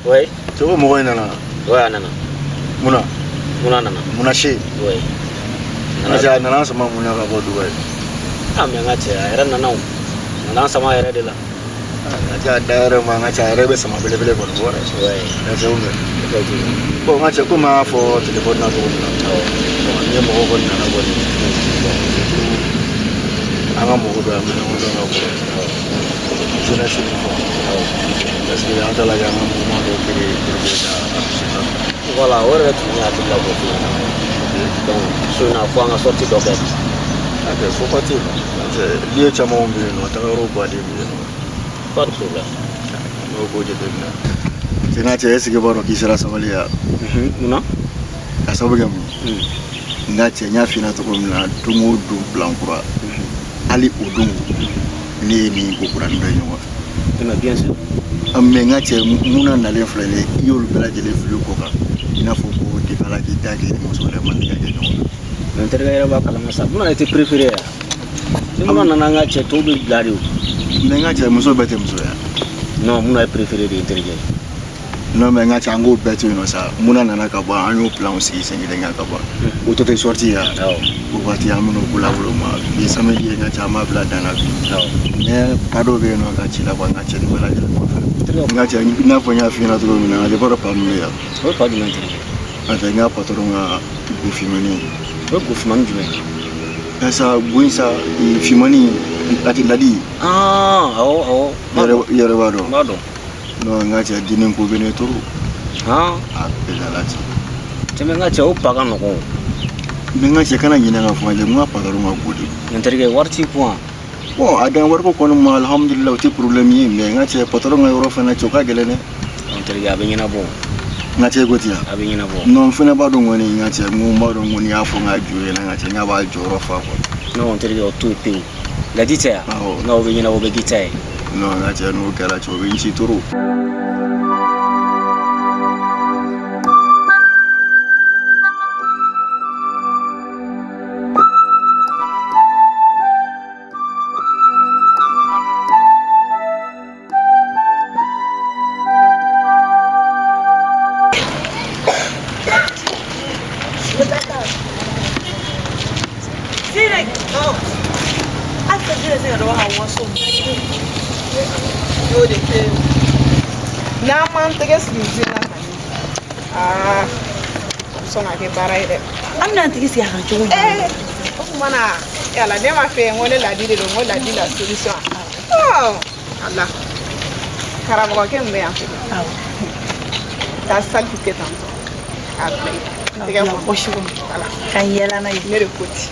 Oui. Cɛ ko mɔgɔ in nana. Oui, a nana. Munna? Munna nana. Munna se? Oui. Parce que a nana sama mun na ka bɔ Dubayi? Ah, mais n ka cɛ, a yɛrɛ nana o. A nana sama yɛrɛ de la. N ka cɛ, a da yɛrɛ ma, n ka cɛ, a yɛrɛ bɛ sama belebele kɔni bɔ dɛ. Oui. N ka cɛ, Effectivement. Bon, n ka cɛ, komi an y'a fɔ telefɔni na cogo min na. Awɔ. Bon, ni mɔgɔ kɔni nana kɔni, bon, surtout an ka mɔgɔ dɔ an bɛ ɲɔgɔn dɔn ka kɔrɔ. Jeunesse ni fɛnw. Awɔ. Parce que an ta la kɛ an ka mouvement dɔw créer pour que ka a Voilà, o yɛrɛ tun ye hakili la bɔ f'i ɲɛna. Donc, su in na fo an ka sortie dɔ kɛ. Ok, fo ka te yen nɔ. Lieu camanw bɛ yen nɔ, tagayɔrɔ baden bɛ yen nɔ. Pas de problème. An b'o ko jateminɛ. Cɛ, n ka cɛ, est ce que i b'a dɔn k'i sera sabali ya? Munna? Ka sababu kɛ mun ye? N ka cɛ, n y'a f'i ɲɛna cogo min na, don o don plan kura, hali o don ne ye nin ko kuranin dɔ ye ɲɔgɔn fɛ. Mais bien sûr. Mais n ka cɛ, mun na nalen filɛ nin ye, i y'olu bɛɛ lajɛlen fili kɔ kan, i n'a fɔ ko depuis Ala k'i da kɛ, ni muso wɛrɛ ma deli ka kɛ ɲɔgɔn fɛ. Mais n terikɛ yɛrɛ b'a kalama sa. Munna ne tɛ préféré ya? Ni munna nana, n ka cɛ, tɔw bɛ bila de o. Mais n ka cɛ, muso bɛɛ tɛ muso ye. Non, munna ye préféré de ye, n terikɛ. Non, mais n ka cɛ, an k'o bɛɛ to yen nɔ sa. Mun na nana ka bɔ, an y'o plan sigi sen kelen kan ka bɔ, o tɔ tɛ sortie ya? Awɔ. O waati an bɛn'o ko labolo ma. Bi samedi ye, n ka cɛ, an b'a bila dan na bi. Awɔ. Mais pa dɔw bɛ yen nɔ ka ci la quoi, n ka cɛ, ni bɛɛ lajɛlen kɔfɛ. Terikɛ, N ka cɛ, i n'a fɔ n y'a f'i ɲɛna cogo min na, a tɛ b'a dɔn pa min bɛ yan. O ye pa jumɛn, terikɛ? N'o tɛ, n ka patron ka go finmani. O ye go finmani jumɛn ye? Sa go in sa, finmani a tɛ ladi. Ah, awɔ, awɔ. I yɛrɛ b'a dɔn. N b'a dɔn. Non, n ka cɛ, dimi ko bɛ ne toro. Han? A bɛɛ la ten. Cɛ, n ka cɛ, o pa ka nɔgɔn o. Mais n ka cɛ, kana ɲinɛ k'a fɔ n ye, n ka patron ka go de. N terikɛ, wari t'i kun wa? Bon, a dan wariko kɔni ma, alhamdulilah, o tɛ problème ye, mais n ka cɛ, patron ka yɔrɔ fana cɛ, o ka gɛlɛn dɛ. N terikɛ, a bɛ ɲɛnabɔ. N ka cɛ, ko ten yan. A bɛ ɲɛnabɔ. Non, n fana b'a dɔn kɔni, n ka cɛ, n ko n b'a dɔn ko n'i y'a fɔ n ka jɔ ɲɛna, n ka cɛ, n k'a b'a jɔyɔrɔ fa quoi. Non, n terikɛ, o to yen pewu. Ladi tɛ yan? Awɔ. Nka o bɛ ɲɛnabɔ, o bɛ k'i ta ye. Non, n ka cɛ, n'o kɛra cɛ, o bɛ n ci toro. Halisa jɛnɛ se ka dɔ bɔ ka waso. Y'o de kɛ, n'an m'an tɛgɛ sigi sen na ka ɲɛ, aa, a bɛ sɔn ka kɛ baara ye dɛ. An bɛna an tigi sigi a kan cogo di? Ee, o tuma na yala ne ma fɛ n ko ne Ladi de don, n ko Ladi la solution. Ɔ ala, karamɔgɔkɛ min bɛ yan fɛ, Awɔ. taa salifu kɛ tan tɔ k'a bila i tɛgɛ kɔnɔ. Wɔsi kɔnɔ. Wala. Ka n yɛlɛ n'a ye. Ne de ko ten,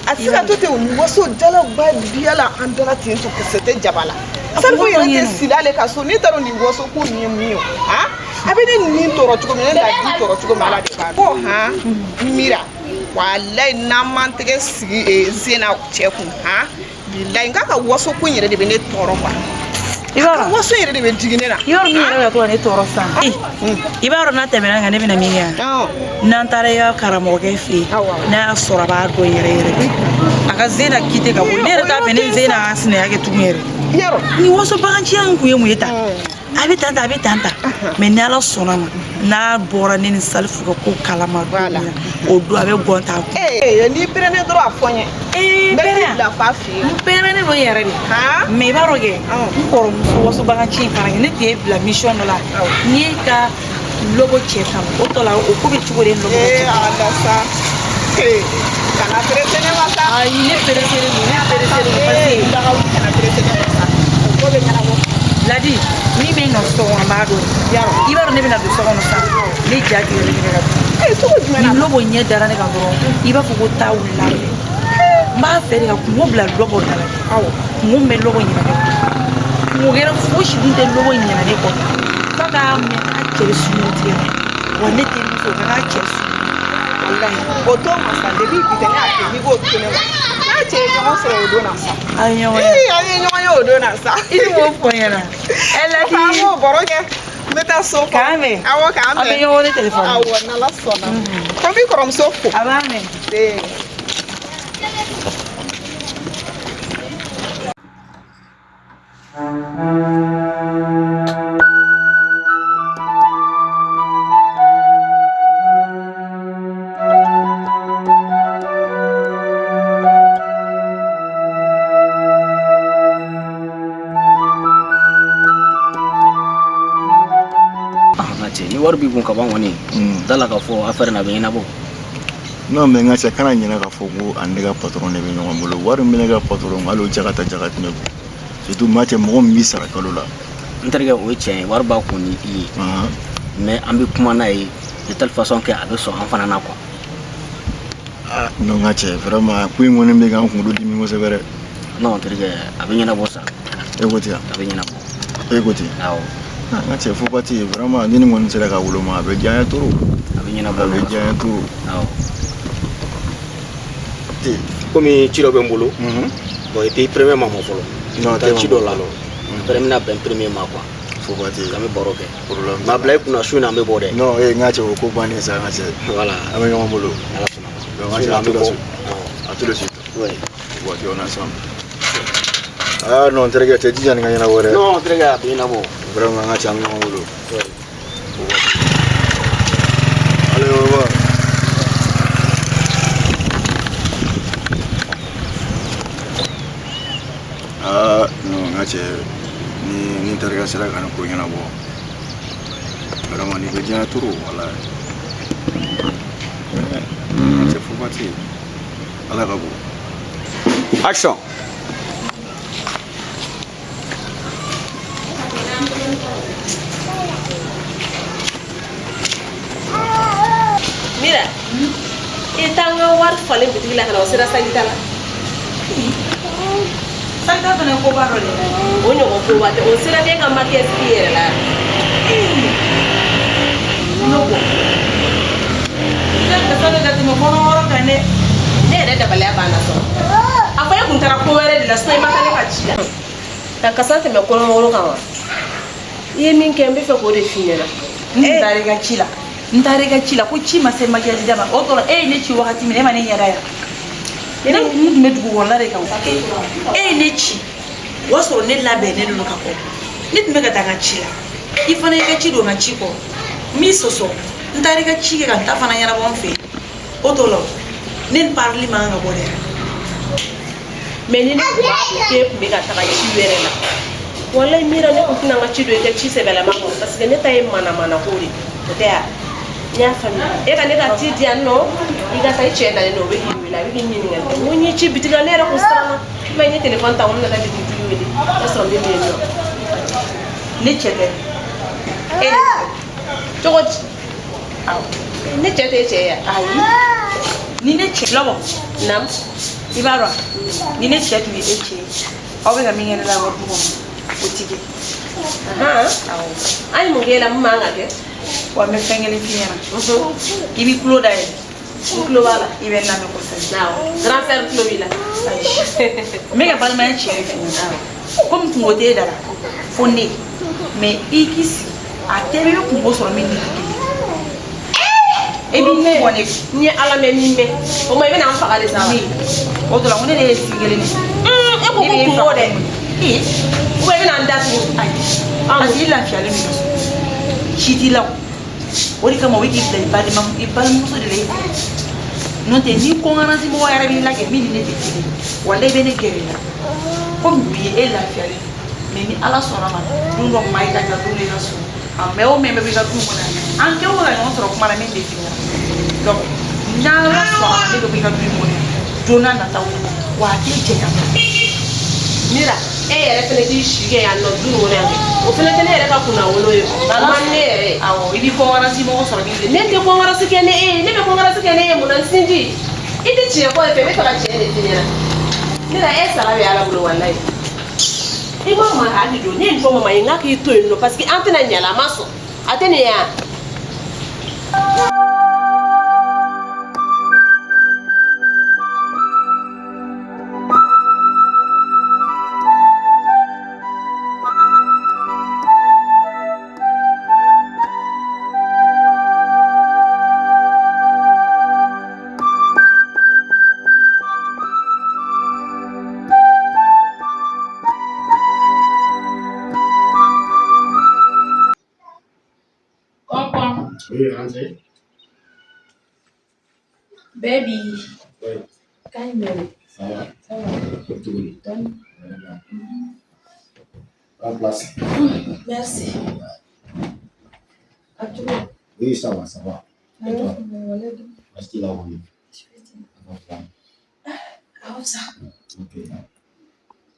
a tɛ se ka to ten, waso jalaba biya la, an dala ten to, kisɛ tɛ jaba la, salifu yɛrɛ tɛ sili ale ka so. Ne t'a dɔn nin waso ko nin ye mun ye o. Han, a bɛ ne nin tɔɔrɔ cogo min, ne Ladi tɔɔrɔ cogo min, Ala de b'a dɔn. Ko han, Mira, walayi, n'an m'an tɛgɛ sigi zen na cɛ kun, han, bilayi, n k'a ka waso ko in yɛrɛ de bɛ ne tɔɔrɔ quoi. I b'a A ka dɔn. waso yɛrɛ de bɛ digi ne la. I b'a dɔn min yɛrɛ bɛ ka to ka ne tɔɔrɔ sisan? I b'a dɔn n'a tɛmɛna kan, ne bɛna min kɛ yan? N'an taara i ka karamɔgɔkɛ fɛ yen, Awɔ. n'a y'a sɔrɔ a b'a dɔn yɛrɛ yɛrɛ, a ka zena kite ka bɔ, ne yɛrɛ t'a fɛ ne zena ka sinaya kɛ tugun yɛrɛ. Yarɔ. Ni waso baganciya in kun ye mun ye tan? A bɛ tan tan, a bɛ tan tan, mais ni Ala sɔnna ma, n'a bɔra ne ni Salifu ka ko kalama don min na, o don a bɛ gɔn ta kun. Ee, n'i pɛrɛnnen dɔrɔn, a fɔ n ye. Ee, N bɛ t'i pɛrɛn. bila f'a fɛ yen. N pɛrɛnnen don yɛrɛ de. Han. Mais i b'a dɔn kɛ, n kɔrɔmuso waso bagaci in fana kɛ, ne tun ye bila mission dɔ la n'i ye ka logo cɛ kama, o tɔ la, o ko bɛ cogo di logo Ee cɛ? Ala sa, ee, kana pressé ne ma sa. Ayi, ne pressé don, ne pressé don parce Ee, que daga wuli, kana pressé ne ma sa, o ko bɛ ɲɛnabɔ. Ladi min bɛ n ka so kɔnɔ n b'a dɔn. I b'a dɔn ne bɛna don so kɔnɔ sisan, ne ja tigɛlen bɛ ka dun. Ee, cogo jumɛn na? Ni lobo ɲɛ dara ne kan dɔrɔn, i b'a fɔ ko taa wulila a fɛ. N b'a fɛ de ka kungo bila lɔbɔ da la. Awɔ. Kungo min bɛ lɔbɔ ɲinɛ ne kɔ, kungo wɛrɛ fosi dun tɛ lɔbɔ ɲinɛ ne kɔ f'a k'a mɛn k'a cɛ bɛ sunkuruw tigɛ la. Wa ne terimuso ka k'a cɛ sun, walayi. O t'o ma sa, depuis bi tɛ, ne y'a f'i ye k'i k'o to ne ma. N'a cɛ ye ɲɔgɔn sɔrɔ o don na sa. A ye ɲɔgɔn ye. Ee, an ye ɲɔgɔn ye o don na sa. I b'o fɔ n ɲɛna. Ɛ Ladi. An b'o baro kɛ. N bɛ taa so fɔlɔ. K'an bɛn. Awɔ, k'an bɛn. An bɛ ɲɔgɔn wele telefɔni. Awɔ, n'Ala sɔnna. Ko n b'i kɔrɔmuso fo. A b'a mɛn. Ee. An ka cɛ, ni wari b'i kun ka ban kɔni, da la k'a fɔ affaire in a bɛ ɲɛnabɔ. Non, mais n ka cɛ, kana ɲinɛ k'a fɔ ko ani ne ka patron de bɛ ɲɔgɔn bolo. Wari min bɛ ne ka patron, hali o jaga ta jaga tɛ ne kun. Surtout maa cɛ, mɔgɔ min b'i sara kalo la. N terikɛ, o ye tiɲɛ ye, wari b'a kun ni i ye, mais an bɛ kuma n'a ye de telle façon que a bɛ sɔn an fana na quoi. Ah non, n ka cɛ, vraiment ko in kɔni bɛ k'an kunkolo dimi kosɛbɛ dɛ. Non, n terikɛ, a bɛ ɲɛnabɔ sa. E ko ten? A bɛ ɲɛnabɔ. E ko ten? Awɔ. Ah, n ka cɛ, fo waati ye, vraiment ni nin kɔni sera ka woloma, a bɛ diya n ye trop. A bɛ ɲɛnabɔ. A bɛ diya n ye trop. Awɔ. Komi ci dɔ bɛ n bolo. Bon, et puis premier ma mɔ fɔlɔ. Non, taa ci dɔ la. fɔlɔ. Après n bɛna bɛn premier ma quoi. Fo waati. An bɛ baro kɛ. Problème. Mais a bila i kunna, su in na an bɛ bɔ dɛ. Non, ee, n ka cɛ, o ko bannen sa, n ka cɛ. Voilà. An bɛ ɲɔgɔn bolo. Ala sɔnna. Donc, Su in na à an bɛ tout de bɔ. suite. À tout de suite. Oui. Waati, on est ensemble. Ah non, n terikɛ, cɛ, jija nin ka ɲɛnabɔ dɛ. Non, n terikɛ, a bɛ ɲɛnabɔ. Vraiment, n ka cɛ, an bɛ ɲɔgɔn bolo. Oui. Allez, au revoir. Ah non, n ka cɛ, ni n terikɛ sera ka nin ko ɲɛnabɔ, vraiment nin bɛ diya n ye trop, walahi. N ka cɛ, fo waati. Ala ka bon. Action. Mira, i t'an ka wari falen bitigi la ka na, o sera sagita la. Sagita fana ye koba dɔ de ye. O ɲɔgɔn koba tɛ, o sera k'e ka maquillage k'i yɛrɛ la. Lobo. I ka kasa bɛ ka tɛmɛ kɔnɔ wɔɔrɔ kan dɛ. Ne yɛrɛ dabaliya banna sɔrɔ. A fɔ e kun taara ko wɛrɛ de la, sinon i ma taa ne ka ci la. Ka kasa tɛmɛ kɔnɔ wɔɔrɔ kan wa? I ye min kɛ, n bɛ fɛ k'o de f'i ɲɛna. N taara i ka ci la. N taara i ka ci la ko ci ma se maquillage da ma. O tɔrɔ e ye ne ci wagati min na, e ma ne ɲɛda yan. Ne kun tun bɛ dugu kɔnɔna de kan. E ye ne ci. O y'a sɔrɔ ne labɛnnen don ka kɔ. Ne tun bɛ ka taa n ka ci la. I fana y'i ka ci don n ka ci kɔ. N m'i sɔsɔ. N taara i ka ci kɛ ka n ta fana ɲɛnabɔ n fɛ yen. O tɔ la, ne ni parili man kan ka bɔ dɛ. Mais ni ne kun b'a dɔn k'e kun bɛ ka taga ci wɛrɛ la, walayi Mira, ne kun tɛna n ka ci don i ka ci sɛbɛlama kɔnɔ, parce que ne ta ye manamana ko de ye, o tɛ wa? N y'a faamuya. E ka ne ka ci di yan nɔ, i ka taa i cɛ nalen don, o bɛ k'i wele, a bɛ k'i ɲininka. N ko n ye ci bitigi la, ne yɛrɛ kun siranna. I ma ye, n ye telefɔni ta, ko n bɛna taa bitigitigi wele, o y'a sɔrɔ n bɛ yen nɔ. Ne cɛ tɛ. E de cɛ. Cogo di? Awɔ. Ne cɛ tɛ e cɛ ye wa? Ayi. Ni ne cɛ lɔbɔ. Naamu. I b'a dɔn, ni ne cɛ tun ye e cɛ ye, aw bɛ ka min kɛ ne la wari du kɔnɔ, o ti kɛ. Awɔ. An ye mun k'e la min man ka kɛ? Wa n bɛ fɛn kelen f'i ɲɛna. I b'i tulo dayɛlɛ. N tulo b'a la. I bɛ n lamɛn kosɛbɛ. Awɔ. Grand frère tulo b'i la. Ayi. N bɛ ka balimaya tiɲɛ de f'i ɲɛna. Komi kungo t'e da la fo ne, mais i k'i sigi a tɛ, i bɛ kungo sɔrɔ min ni tɛ kelen ye. E b'i kun bɔ ne kun. N ye Ala mɛn min mɛn. O ma i bɛna n faga de sa wa? Ne o dɔrɔn ko ne de ye sigi kelen de. E ko ko kungo dɛ. Ee. Ou bien i bɛna n datugu. Ayi. Parce que i lafiyalen don i ka so. Ci t'i la o. O de kama o bɛ k'i bila i balima i balimamuso de la i fɛ. N'o tɛ, ni kɔnkɔnsi mɔgɔ yɛrɛ b'i lajɛ min ni ne tɛ kelen ye, walayi i bɛ ne gɛrɛ i la. Komi bi e lafiyalen don. Mais ni Ala sɔnna ma, don dɔ maa i ka ja don dɔ i ka so. A mɛ o mɛ bɛ i ka du kɔnɔ yan. An kɛ o ka ɲɔgɔn sɔrɔ kuma la min bɛ f'i ɲɛna. Donc n'Ala sɔnna ma, ne bɛ bɔ i ka du in kɔnɔ yan. Don n'a nataw la, wa a t'e jɛnya. Mira, e yɛrɛ fɛnɛ k'i si kɛ yan nɔ du in kɔnɔ yan kɛ. O fana tɛ ne yɛrɛ ka kunnawolo ye. A man ne yɛrɛ ye. Awɔ, i b'i concurrence mɔgɔ sɔrɔ min. Ne tɛ concurrence kɛ ne e ye, ne bɛ concurrence kɛ ne ye mun na n sinji? I tɛ tiɲɛ fɔ de fɛ, n bɛ fɛ ka tiɲɛ de f'i ɲɛna. Ne la e sara bɛ Ala bolo walayi. I ma ma hali don ne ye nin fɔ mama ye n k'a k'i to yen nɔ parce que an tɛna ɲa la, a ma sɔn. A tɛ nin ye yan. Oui, rentrez. Baby. Oui. Kan jumɛn? Ça va? Ça va. Cogo di? Dɔɔni. En place. Merci. A cogo? Oui, ça va, ça va. Et toi? Wala. Basi t'i la kɔni. A ka fisa. Ok.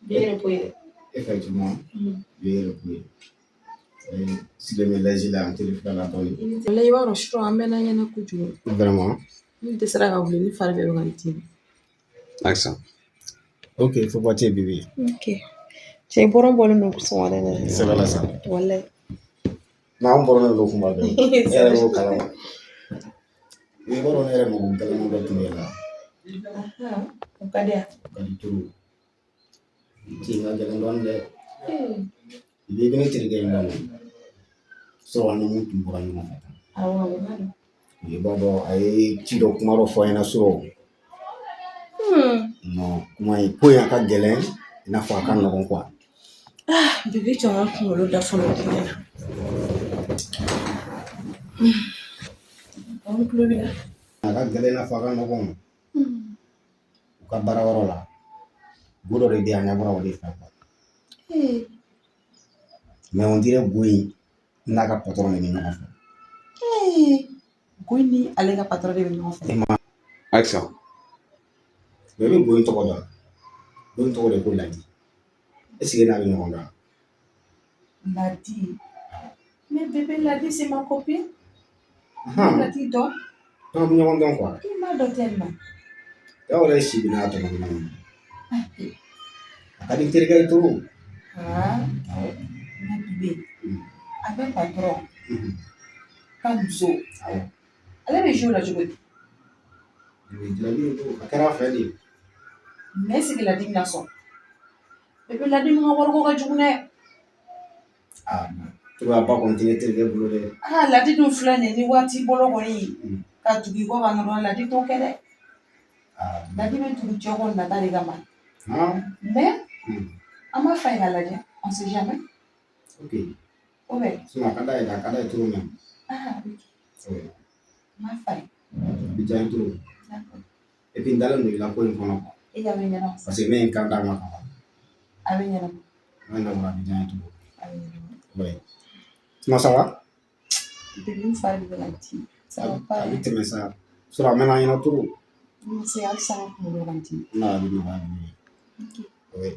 Bi yɛrɛ ko ye dɛ. Effectivement, bi yɛrɛ ko ye. Sigilen bɛ lɛzi la yan télé filɛ la dɔɔni. Wala, i b'a dɔn surɔ an mɛnna ɲɛna kojugu. Vraiment? N tɛ sera ka wuli, ni fari bɛɛ bɛ ka n dimi. Accent. Ok, faut pas te bébé. Ok. Cɛ, i bɔrɔ bɔlen don sɔgɔmada in na. Sɛbɛ la sa. Walayi. N'an bɔrɔlen don kuma bɛɛ. E yɛrɛ b'o kalama. I b'a dɔn ne yɛrɛ mako gɛlɛn dɔ tun bɛ la. O ka di yan. O ka di trop. Ci ka gɛlɛn dɔɔni dɛ. I bɛ ne terikɛ in dɔn. Sɔrɔ ni mun tun bɔra ɲɔgɔn fɛ. Awɔ, o b'a dɔn. I b'a dɔn a ye ci dɔ kuma dɔ fɔ an ɲɛna surɔ. Non, kuma in ko in a ka gɛlɛn i n'a fɔ a ka nɔgɔn quoi. Ah, bébé, jɔ n ka kunkolo da fɔlɔ kɛnɛ na. Awɔ, n tulo b'i la. A ka gɛlɛn i n'a fɔ a ka nɔgɔn. U ka baarayɔrɔ la, go dɔ de bɛ yen, a ɲɛ bɔra o de fɛ quoi. Mais on dirait go in n'a ka patron de bɛ ɲɔgɔn fɛ. Go in ni ale ka patron de bɛ ɲɔgɔn fɛ. Accent. Mais i bɛ go in tɔgɔ dɔn? Go in tɔgɔ de ko Ladi. Est ce que n'a bɛ ɲɔgɔn dɔn? Ladi. Mais bébé, Ladi, c'est ma copine. Ladi dɔn. An bɛ ɲɔgɔn dɔn quoi. I m'a dɔn tellement. Aw yɛrɛ si bɛ n'a tɔgɔ ɲuman ye. A ka di n terikɛ ye trop. Ah, mais bébé, a bɛ patron ka muso. Awɔ. Ale bɛ jouer o la cogo di? Jarabi don, a kɛra a fɛ de. Mais est ce que Ladi bɛna sɔn? Bébé, Ladi min ka wariko ka jugu dɛ. Ah, a ba kɔni tɛ ne terikɛ bolo dɛ. Ah, Ladi dun filɛ nin ye, ni waati bolo kɔni ka tugu i kɔ kan dɔrɔn, Ladi t'o kɛ dɛ. Ladi bɛ tugu cɛ kɔ nata de kama. Mais an b'a f'a ye k'a lajɛ, on sait jamais. Ok. O bɛ. Sinon a ka d'a ye, a ka d'a ye trop même. Ah, ok. Oui. An b'a f'a ye. A bɛ diya n ye trop. D'accord. Et puis n dalen don i la ko in kɔnɔ quoi. E a bɛ ɲɛnabɔ. Parce que ne ye n kan d'a ma ka ban. A bɛ ɲɛnabɔ. N'a ɲɛnabɔra, a bɛ diya n ye trop. A bɛ ɲɛnabɔ. Oui. Sinon ça va? Bébé, n fari bɛ ka n dimi. Ça va pas. A bɛ tɛmɛ sa. Sɔrɔ a mɛnna an ɲɛna trop. N se halisa n ka kunkolo bɛ ka n dimi. Non, a bɛ nɔgɔya, a bɛ nɔgɔya. Ok. Oui.